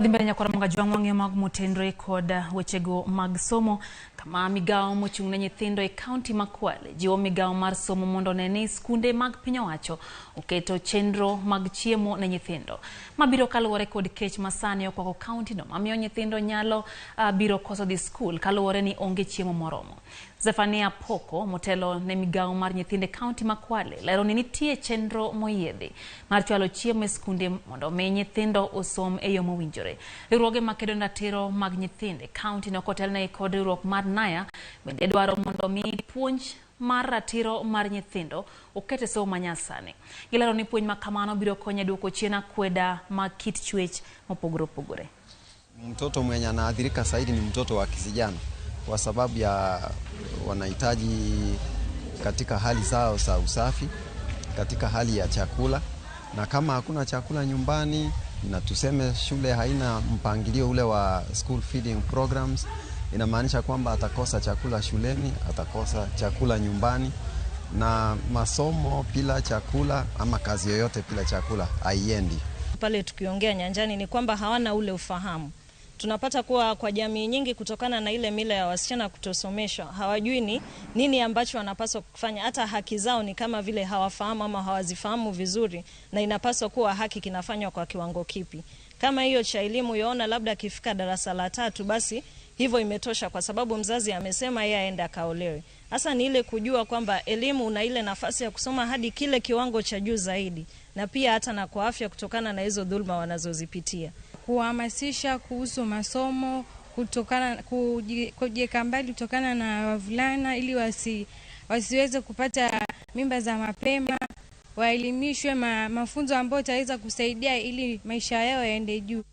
Dhi mbele nyakwar Mangajwang' wang'eyo mag motenre kod wechego mag somo kama migawo mochung' ne nyithindo e kaunti ma Kwale jiwo migawo mar somo mondo one ni skunde mag piny owacho oketo chenro mag chiemo ne nyithindo. Mabiro kaluwore kod kech masani okwako kaunti no mamiyo nyithindo nyalo biro koso dhi skul kaluwore ni onge chiemo moromo. Zephania Poko motelo ne migawo mar nyithindo e kaunti ma Kwale lero ni nitie chenro moyiedhi mar chwalo chiemo e skunde mondo omi nyithindo osom e yo mowinjore. Riwruoge makedo ne ratiro mag nyithindo e kaunti no kotelnegi kod riwruok mar NAYA bende dwaro mondo omi puonj mar ratiro mar nyithindo oket e somo manyasani. Gilero ni puonj ma kamano biro konyo e duoko chien akweda mag kit chwech mopogore opogore. Mtoto mwenye anaathirika zaidi ni mtoto wa kisijana kwa sababu ya wanahitaji katika hali zao za usafi, katika hali ya chakula, na kama hakuna chakula nyumbani na tuseme shule haina mpangilio ule wa school feeding programs, inamaanisha kwamba atakosa chakula shuleni, atakosa chakula nyumbani, na masomo bila chakula ama kazi yoyote bila chakula haiendi. Pale tukiongea nyanjani ni kwamba hawana ule ufahamu. Tunapata kuwa kwa jamii nyingi kutokana na ile mila ya wasichana kutosomeshwa, hawajui ni nini ambacho wanapaswa kufanya. Hata haki zao ni kama vile hawafahamu ama hawazifahamu vizuri, na inapaswa kuwa haki kinafanywa kwa kiwango kipi. Kama hiyo cha elimu yaona labda akifika darasa la 3 basi hivyo imetosha, kwa sababu mzazi amesema yeye aende akaolewe. Hasa ni ile kujua kwamba elimu una ile nafasi ya kusoma hadi kile kiwango cha juu zaidi, na pia hata na kwa afya kutokana na hizo dhulma wanazozipitia. Kuhamasisha kuhusu masomo, kutokana kujiweka mbali kutokana na wavulana ili wasiweze kupata mimba za mapema, waelimishwe mafunzo ambayo itaweza kusaidia ili maisha yao yaende juu.